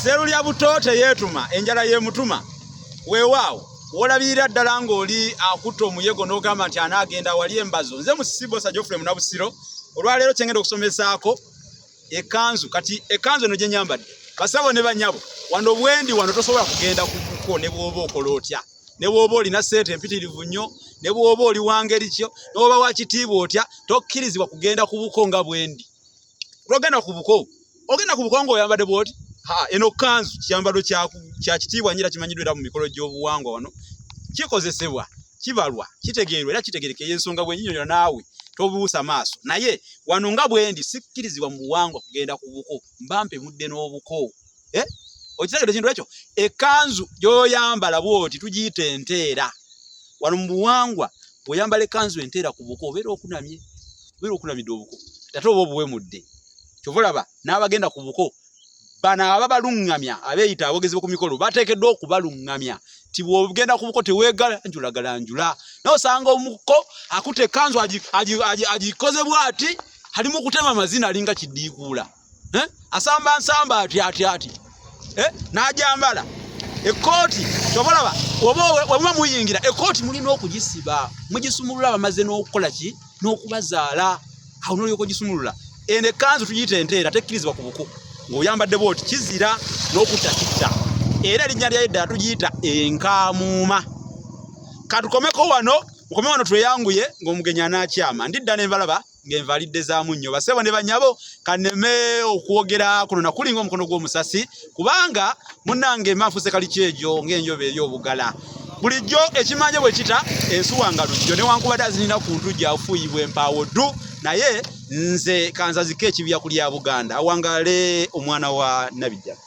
Sserulya buto teyeetuma, enjala y'emutuma. Weewaawo w'olabirira ddala ng'oli akutta omuyego n'ogamba nti anaagenda wali embazo. Nze Musisi Bbosa Geoffrey Munabusiro, olwaleero kye ngenda okusomesaako ekkanzu. Kati ekkanzu eno gye nyambadde, basabo ne banyabo, wano bwendi wano tosobola kugenda ku buko ne bw'oba okola otya, ne bw'oba olina ssente empitirivu nnyo, ne bw'oba oli wa ngeri ki, ne bw'oba wa kitiibwa otya, tokkirizibwa kugenda ku buko nga bwendi. Lwogenda ku buko, ogenda ku buko ng'oyambadde bw'oti? Ha, eno kanzu kyambalo kya kitiibwa nnyo era kimanyiddwa era mu mikolo gy'obuwangwa wano kikozesebwa, kibalwa, kitegeerwa era kitegeereka. Eyo ensonga bwe nyinyonyola naawe tobuusa maaso. Naye wano nga bwendi sikkirizibwa mu buwangwa kugenda ku buko, mba mpemudde n'obuko. Eh? Okitegedde ekintu ekyo? Ekkanzu gy'oyambala bw'oti tugiyita enteera. Wano mu buwangwa bw'oyambala ekkanzu enteera ku buko obeera okunamye, obeera okunamidde obuko, ate oba obuwemudde. Kyova olaba n'abagenda ku buko bano ababaluŋŋamya abeeyita abogezi ku mikolo bateekeddwa okubaluŋŋamya nti bw'ogenda ku buko teweegalanjulagalanjula. Naye osanga omuko akutte ekkanzu agikoze bw'ati ali mu kutema amazina alinga kidiikuula. Eh? Asamba nsamba ati ati ati eh? N'ajambala ekkooti. Kyova olaba oba muyingira ekkooti mulina okugisiba, mugisumulula bamaze n'okukola ki n'okubazaala, awo n'olyoka ogisumulula. Eno ekkanzu tugiyita enteera, tekkirizibwa ku buko ng'oyambadde bw'oti, kizira n'okutta kitta. Era erinnya lyayo eddala tugiyita enkaamuuma. Katukomeko wano, mukome wano tweyanguye ng'omugenyi anaakyama. Ndidda ne mbalaba ng'envalidde za munnyo. Basebo ne banyabo, kaneme okwogera kuno nakulinga omukono gw'omusasi, kubanga munnange mba nfuuse kalikyejo ng'enjoba eri obugala. Bulijjo ekimanje bwe kita ensuwa nga lujjo, newankubadde azinina ku ntujjo afuuyibwa empaawo ddu, naye nze kanzazike ekibya ku lya Buganda. Awangaale omwana wa Nabijjaga.